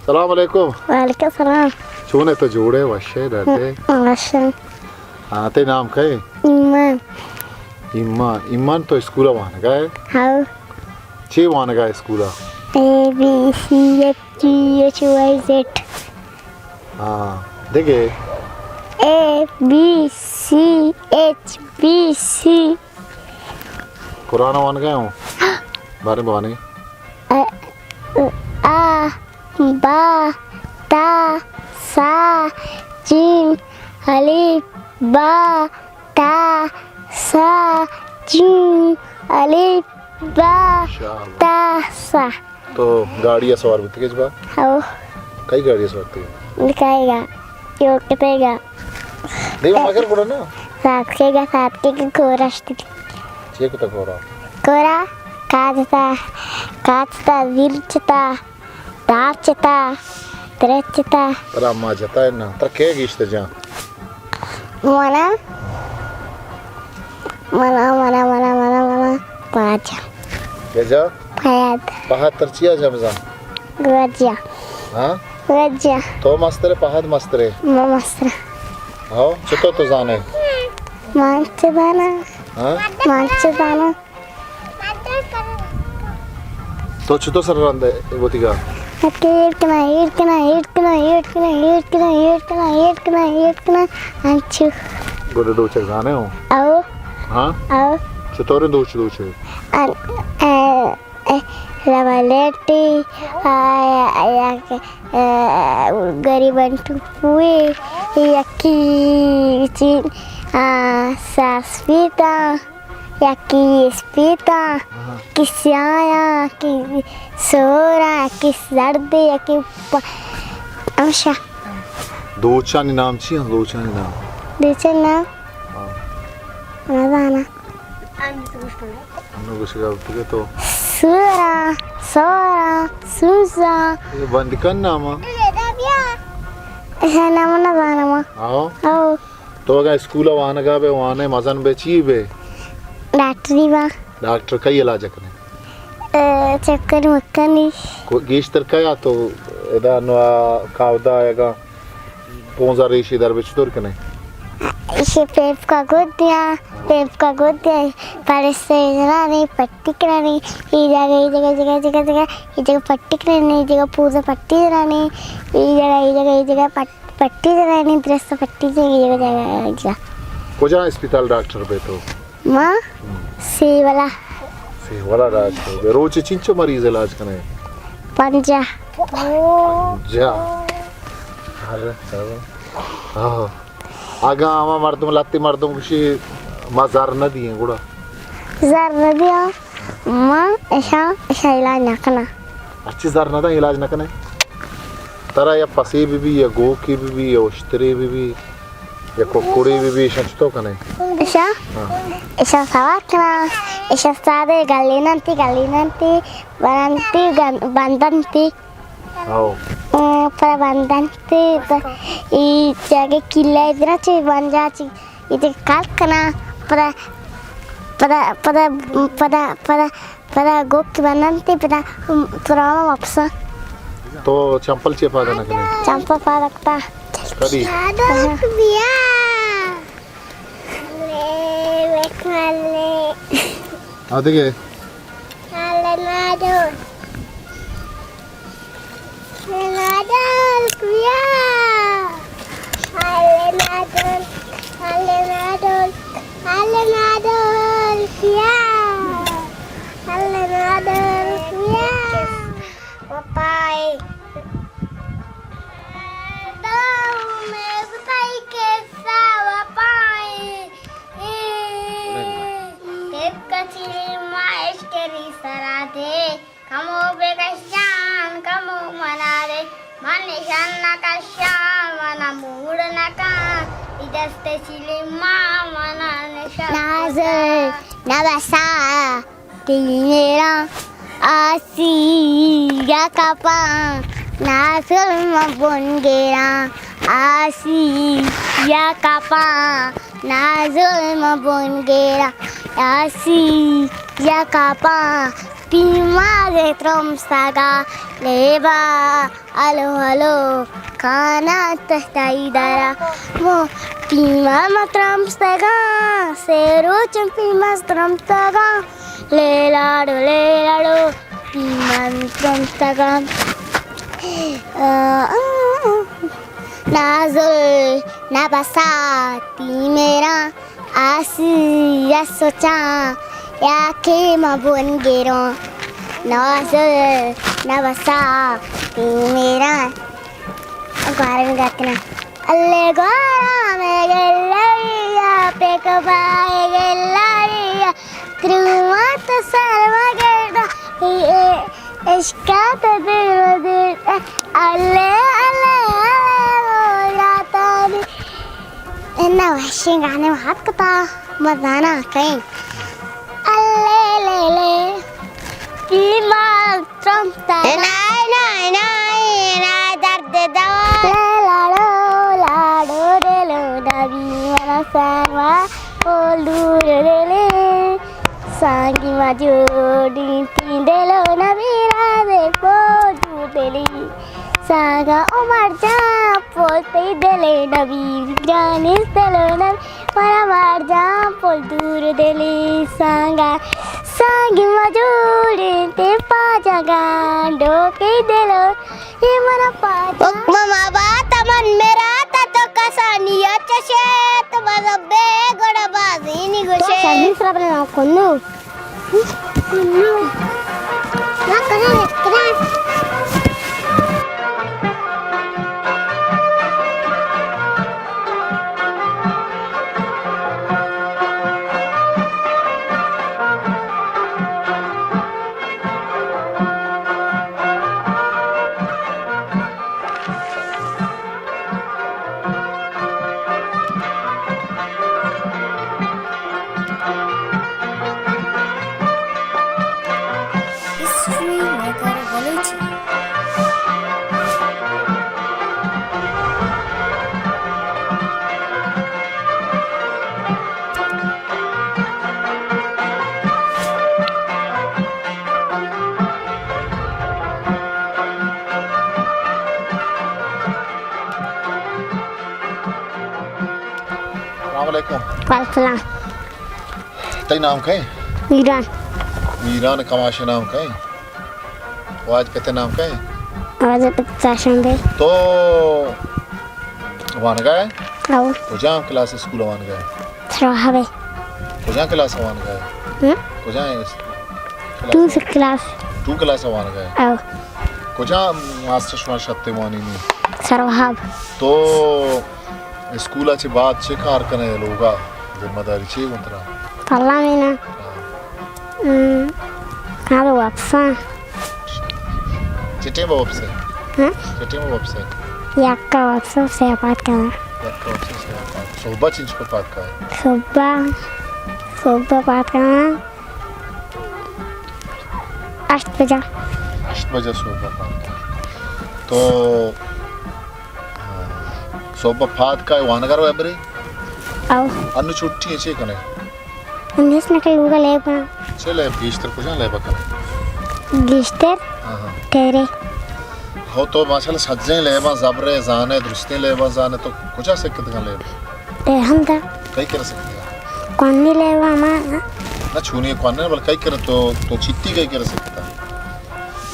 سلام علیکم۔ وعلیکم سلام۔ چون ئے تو؟ جوڑ ئے، وش ئے، ڈڈ ئے؟ وش آں۔ ہاں، تئی نام کئے؟ ایمان۔ ایمان، ایمان تو اسکول ءَ وانگ ءَ ئے؟ ہاؤ۔ چے وانگ ءَ ئے اسکول ءَ؟ اے بی سی ایف جی ایچ وائی زیڈ۔ ہاں، دگہ؟ اے بی سی ایچ بی سی۔ قرآن وانگ ءَ ئے ہوں؟ باریں بوانیں۔ ا، ا، با، تا، سا، جیم، الف، با، تا، سا، جیم، الف، با، ماشاءاللہ۔ تا، سا۔ تو گاڑی ءَ سوار بوتگ ئے ہچبر؟ ہو۔ کئی گاڑی ءَ سوار بوتگ ئے؟ دکائے گا، یو کتے گا۔ دیو مگر گڑا نا۔ ساتکے گا، ساتکے گا کورا شتی۔ چے کتا کورا؟ کورا کاچتا، کاچتا، زیر چتا۔ دار چتا، ترچ چتا۔ ترا ما جتا ہے نا، ترا کئے گیشتر جان؟ منا، منا، منا، منا، منا، منا، پاجا۔ کئے جا؟ پہد۔ پہد ترا چیا جا بزان؟ گوجا۔ ہاں؟ گوجا۔ تو مستر ئے، پہد مستر ئے؟ ما مستر۔ ہاں، چتو تو زانے؟ من چہ زانا۔ ہاں؟ من چہ زانا۔ تو چتو سر رند ئے وتیگا؟ ایر کنا، ایر کنا، ایر کنا، انچو۔ گڑا دوچگ زانے ہو؟ او۔ ہاں؟ او۔ چطوریں دوچ دوچے؟ ا، ا، ا، روالیٹی، آ، آ، آ، غریبان ٹوپوی، یکی چین، آ، ساسپیتا۔ یکی اسپیتاں، ہاں۔ کی سیاہاں، کی سوراں، کی زردیں، یکی پ-، ہمیشہ۔ دوچانی نام چی اَنت؟ دوچانی نام؟ دوچانی نام؟ ہاں۔ نزاناں۔ انو گوشگا بوتگے تو۔ سوراں، سوراں، سوزاں۔ اے بندکن نام اَنت؟ ایشی نام نزاناں ما۔ ہاں۔ ہاں۔ تو اگاں اسکول ءَ وانگ ءَ بئے، وان ئے، مزن بئے، چی بئے؟ ڈاکٹری باں۔ ڈاکٹر کئی علاج کنئے؟ اے، چکر مکنی۔ کو-، گیشتر کئے ءَ تو ادا نوا کاودا اگاں پونزا ریشے در بئے چطور کنئے؟ ایشی پیپکا گد دیاں، پیپکا گد دیاں، پرسے زنانی پٹی کنانی، ای جگہ، ای جگہ، جگہ، جگہ، جگہ، ای جگہ پٹی کنانی، ای جگہ پونزا پٹی زنانی، ای جگہ، ای جگہ، ای جگہ پٹ-، پٹی زنانی، درست پٹی زنانی، جگہ، جگہ۔ کجا اسپتال ڈاکٹر بئے تو؟ ما؟ ہم۔ سیولا۔ سیولا ڈاکٹر بئے۔ روچ چنچو مریض علاج کنئے؟ پنجاہ۔ پنجاہ۔ ارے، ارے۔ ہاں۔ اگاں ہما مردم، لہتے مردم گوشی، ما زر نہ دییں گڑا؟ زر نہ دیاں۔ ما اشاں، اشاں علاج نہ کناں۔ ہرچی زر نہ داں، علاج نہ کنئے؟ ترا یا پسے بہ بی، یا گوکے بہ بی، یا اشترے بہ بی، یا ککڑے بہ بی، اشاں چطور کنئے؟ اشاں؟ ہاں۔ اشاں سوار کناں، اشاں سادے گلیننتی، گلیننتی، برنتی، گن-، بندنتی۔ ہاؤ۔ اے، پدا بندنتی، پ-، ای جاگہ کلہ ادرا چی بنجا چی۔ ایدے کال کناں، پدا، پدا، پدا، پدا، پدا، پدا گوک بننتی، پدا، پدا واپس۔ تو چمپل چے پادا نہ کنئے؟ چمپل پادا کتا۔ کدی؟ بیا۔ آ دگہ۔ نادل کیا؟ آلے نادل، آلے نادل، آلے نادل کیا؟ آلے نادل کیا؟ وپائی۔ دو میں بتائی کیسا وپائی۔ تیپ کچی مائش کری سرا دے۔ کمو بہ کشان، کمو منا دے، من نشان نہ کشان، منا موڑ نہ کان، ای دست چلی ما منا نشان نازل نہ بسا تیرا آسی یا کپا، نازل مبن گیرا آسی یا کپا، نازل مبن گیرا آسی یا کپا۔ پیمازیں ترمسگاں لیبا، ہلو ہلو کاناں تہ تئی درا۔ مو پیماز ترمسگاں، سے روچ پیماز ترمسگاں، لیلاڑو لیلاڑو پیماز ترمسگاں۔ آ، آ، آ۔ نازل نبساتی میراں، آسی ءَ سوچاں، یا کہ ما بن گراں۔ نازل نبساتی میراں، گوارن گتنا۔ اللہ گوارا میں گلریا، پیک بائے گلریا، تروات سر مگردا، اے عشقا تو دل دل۔ اللہ اللہ اللہ، مولا تانی۔ اناں وشیں گانے وات کتا، مزانا کئیں۔ اللہ لے لے، پیماز ترمسگاں۔ نائے، نائے، نائے، نائے، درد دوا۔ لاڑو، لاڑو، دلو، دبی، منا سانوا، پول دور دلے۔ سانگی ما جوڑی تین دلو، نبی رازے، پول دور دلے۔ سانگا عمر جان، پول تئی دلے، نبی جان، اس دلو، نبی۔ مارا مار جان پل دور دلی سانگا، سانگی مجوڑی تے پاجا گانڈو کے دلو، یہ منا پاجا۔ حکم ما بات من میرا تا تو کسانی اچشے تو مذبے گڑا بازی نی گوشے۔ تو سرویس را بنا کنو۔ ہسٹری میکر بلوچی۔ السلام علیکم۔ وعلیکم السلام۔ تئی نام کئے؟ میران۔ میران کماش نام کئے؟ واجہ پت نام کئے؟ واجہ پت چاشمبے۔ تو وانگا ئے؟ او۔ کجام کلاس اسکول وانگا ئے؟ سروہابے۔ کجام کلاس وانگا ئے؟ ہم؟ کجام اس-، کلاس؟ ٹو کلاس۔ ٹو کلاس وانگا ئے؟ او۔ کجام ماسٹر شما شتے وانینی؟ سروہاب۔ تو اسکول ءَ چہ بعد چے کار کنئے؟ لوگ ءَ ذمہ داری چے گوں ترا؟ پلا مینا۔ ہاں۔ ہم، ہاں، وپساں۔ چے ٹیم ءَ وپسئے؟ ہاں؟ چے ٹیم ءَ وپسئے؟ یکا وپساں، سے پاد کناں۔ یکا وپساں، سے پاد۔ صبح چنچکو پاد کائے؟ صبح، صبح پاد کناں۔ ہشت بجہ۔ ہشت بجہ صبح پاد کائے۔ تو، ہاں، صبح پاد کائے وانگا روئے برے؟ او۔ انو چھٹی ایں، چے کنئے؟ انو ہچ نہ کناں، لوگا لیب کناں۔ چے لیب؟ گیشتر کجام لیبا کنئے؟ گیشتر؟ ہاں، ہاں۔ تیرے۔ ہو، تو ماشاءاللہ سجیں لیباں زبرے زانئے، درستیں لیباں زانئے، تو کجا سکتگاں لیب؟ اے ہمدا۔ کئی کرا سکتگاں؟ کوانی لیبا ما۔ نہ، چونی کوانی نہ، بلے کئی کرا تو، تو چیتی کئی کرا سکتا؟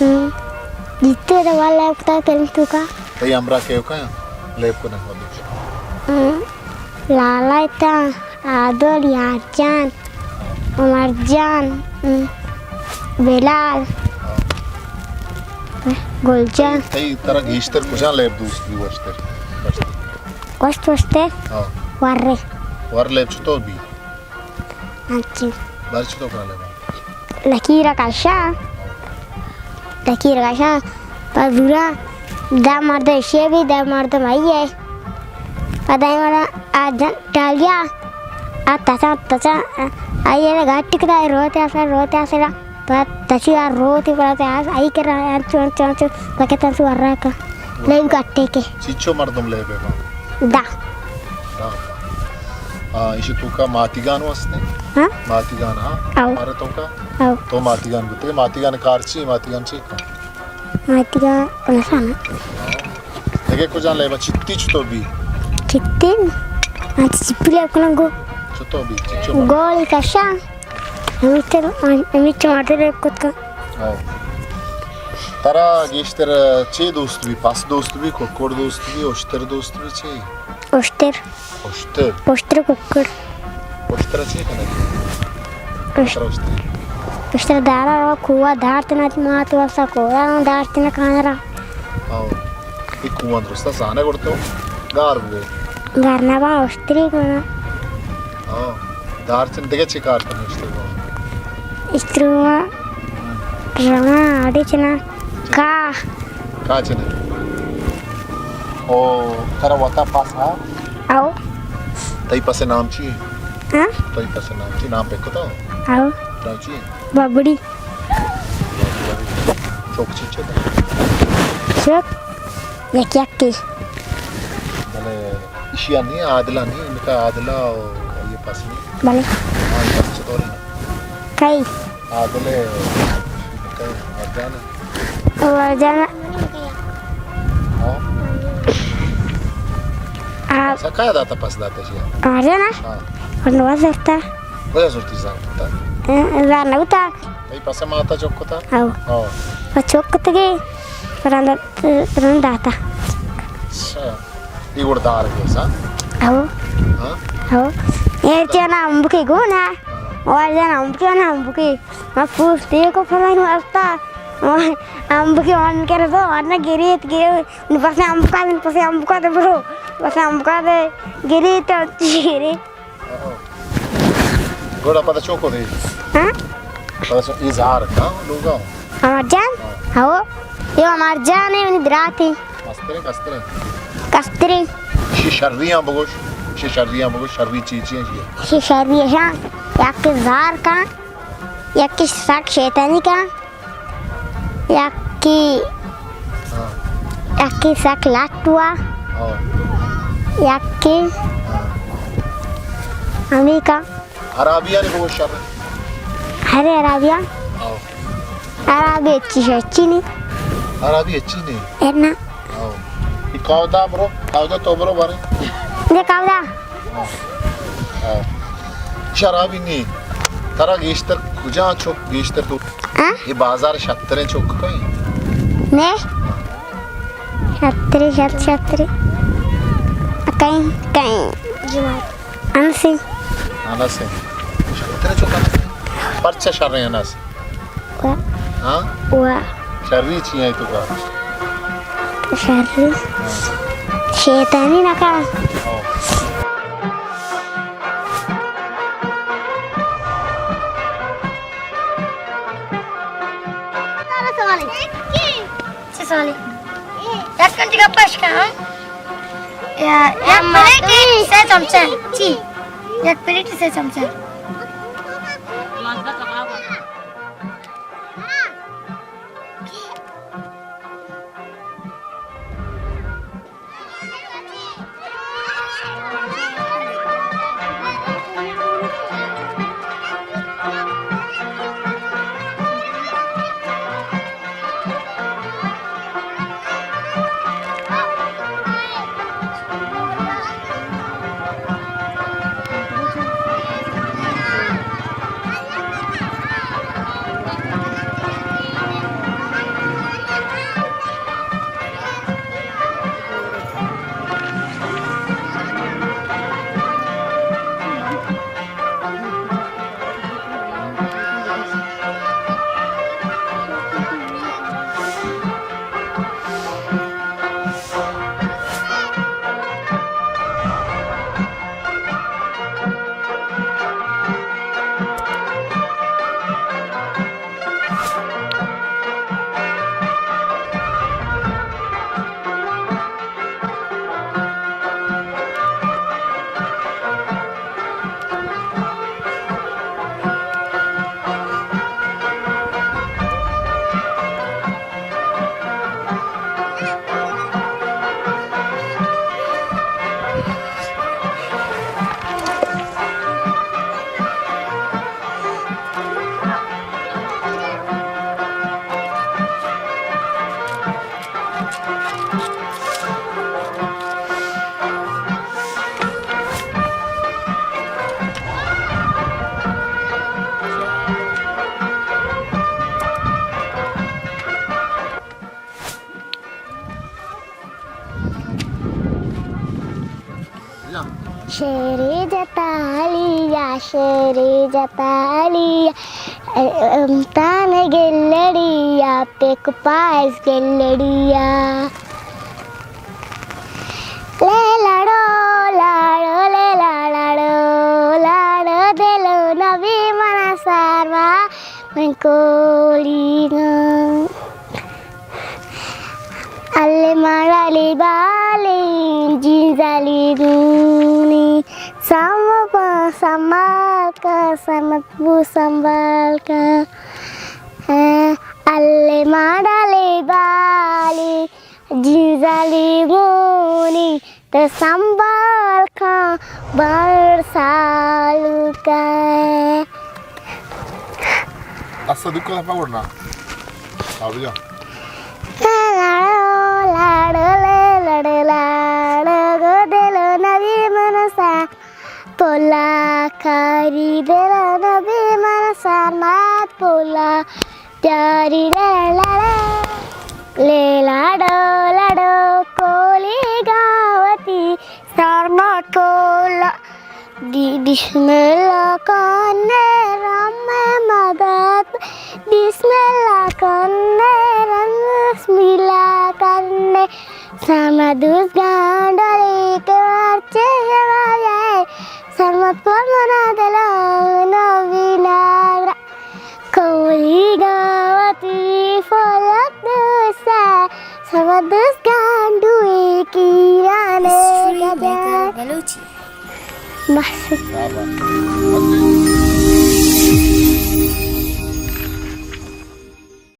ہم۔ جیتے تو والا لیب کتا کل تو کا۔ تئی ہمراہ کئے کئے لیب کنئے؟ ہم۔ لالا اتا، عادل، یار جان، عمر جان، ہم، بلال، گل جان۔ تئی، تئی ترا گیشتر کجام لیب دوست بی وشتر؟ وشت وشتر؟ ہاں۔ ورے۔ ور لیب چطور بی؟ انچیں۔ بر چطور کنئے لیبا؟ لکیر ءَ کشاں، لکیر ءَ کشاں، پہ زوراں دہ مردم ایشی ءَ بی، دہ مردم آئی ءَ۔ پدا اے وڑا آ جن-، ٹالیا، آ تچاں، تچاں، آئی ءَ گاٹی کتا، روت آسرا، روت آسرا، پدا تچی آ روت پدا آس، آئی کرا، انچو، انچو، انچو، پکے تنسو ورا کا، لیب گاٹے کے۔ چیچو مردم لیب ءَ با؟ دہ۔ دہ۔ ہاں، ایشی توکا ماتیگان واسطے؟ ہاں؟ ماتیگان، ہاں؟ او۔ ہمارے توکا؟ او۔ تو ماتیگان بوتے، ماتیگان کار چی، ماتیگان چی کن؟ ماتیگان نشانہ۔ دگہ کجا لیبا چتی چتو بی؟ چتی؟ آ چپی لیب کنن گو۔ چتو بی، چچو بی؟ گول کشا۔ ہمیتر، ہمیتر ماتر لیب کت کن۔ ہاں۔ ترا گیشتر چے دوست بی؟ پس دوست بی، ککڑ دوست بی، اشتر دوست بی، چے؟ اشتر۔ اشتر۔ اشتر ککڑ۔ اشتر چی کنگ؟ اش-، اشتر، اشتر۔ اشتر دارا رو کوہ دار تنا تی مات واسا کوہ دار تنا کانا را۔ او۔ ای کوہ درستا زانے گڑتو گار بے۔ گار نہ با اشتری کنا۔ او۔ دار تنا دگہ چی کار کنے اشتر کو؟ اشتر کو رواں آڑے چنا۔ کا۔ کا چنے؟ او، ترا وتا پس ہا؟ او۔ تئی پس نام چی؟ ہاں؟ تئی پس نام چی؟ نام پہ کتا؟ او۔ نام چی؟ ببڑی۔ چوک چی چی؟ چوک؟ یک یک کی۔ بلے، اشیا نہیں، عادلہ نہیں، انکا عادلہ او یہ پس نہیں۔ بلے۔ ہاں، یہ پس چطوری؟ کئی؟ عادل ء، کئے؟ مرجان ء؟ مرجان ء۔ ہاں؟ آ۔ سکا داتا پس داتا چیا؟ مرجان ء؟ ہاں۔ اور نوا زرتا۔ وجہ زرتی زار کتا؟ اے، زار نہ بوتا۔ تئی پس ماتا چوک کتا؟ ہاں۔ ہاں۔ پس چوک کتگی، پرند، پرند داتا۔ اچھا۔ ای گڑ دار گیسا؟ ہاں۔ ہاں؟ ہاں۔ اے چنا امبکی گونا۔ ہاں۔ اور جنا امبکی نا امبکی۔ ما پوستے کو پھلائیں واسطہ۔ امب کے من کر دو، ورنہ گریت گریت۔ پس امب کا دے، پس امب کا دے برو۔ پس امب کا دے، گریت گریت۔ گڑا پدا چوکو دے۔ ہاں؟ پدا چو-، یہ زہر کھا لوگا۔ ہمار جان؟ ہاں۔ ہاں۔ یہ ہمار جان ہے، منی براتی۔ کستریں، کستریں۔ کستریں۔ شی شریاں بگوش، شی شریاں بگوش، شری چی چی ہیں شی؟ شی شری شان، یک زہر کھا۔ یکی سک شیطانی کن، یکی، ہاں۔ یکی سک لٹ وا، ہاں۔ یکی، ہاں۔ ہمیں کن۔ عربی آنی بگو شر۔ ارے عربی آن؟ ہاں۔ عربی اچھی شچی نہیں۔ عربی اچھی نہیں؟ اے نا۔ ہاں۔ یہ کاودا برو، کاودا تو برو بارے۔ یہ کاودا۔ ہاں۔ ہاں۔ شرابی نی۔ ترا گیشتر کجا چوک گیشتر تو؟ ہاں؟ یہ بازار شتریں چوک کئی؟ نے؟ شتری، شت-، شتری۔ کئی، کئی۔ انسی۔ انسی۔ شتریں چوک انسی۔ پرچہ شریں انس؟ وا۔ ہاں؟ وا۔ شری چی ہیں تو کا؟ شری۔ ہاں۔ شیطانی نہ کا۔ ہاں۔ چه سوالی؟ یک کنجی گپش کن، ہاں؟ یا، یک پلیٹ سے چمچہ، چی؟ یک پلیٹ سے چمچہ۔ شیرے جتا علی یا، شیرے جتا علی یا، امتان گلڑی یا، پیک پائز گلڑی یا۔ لے لاڑو، لاڑو، لے لاڑو، لاڑو، دلو نبی منا ساروا من کوڑی گاں۔ الے ماڑالی بالی، جینزالی گونی، سم-، سنبھال کا، سمت بو سنبھال کا۔ الے ماڑالی بالی، جینزالی گونی، تو سنبھال کن بر سالوک ءَ۔ اسا دکا پاور نا۔ آ بجا۔ لاڑو، لاڑو، لے لڑ، لاڑو، گو دلو نبی منسا۔ پولا کاری دلو نبی منسا، مات پولا۔ پیاری لڑ لڑ، لے لاڑو لاڑو، کولی گاوتی سرما کولا۔ دی بسم اللہ کنے رم مدد، بسم اللہ کنے رم، بسم اللہ کنے۔ سرما دوست گانڈولی کے ورچے جواب جائے، سرما پمنا دلانو بیناگرا۔ کولی گاوتی فولک دوسا، سمدس گانڈوی کیرانے گجا۔ بس۔ شاباش۔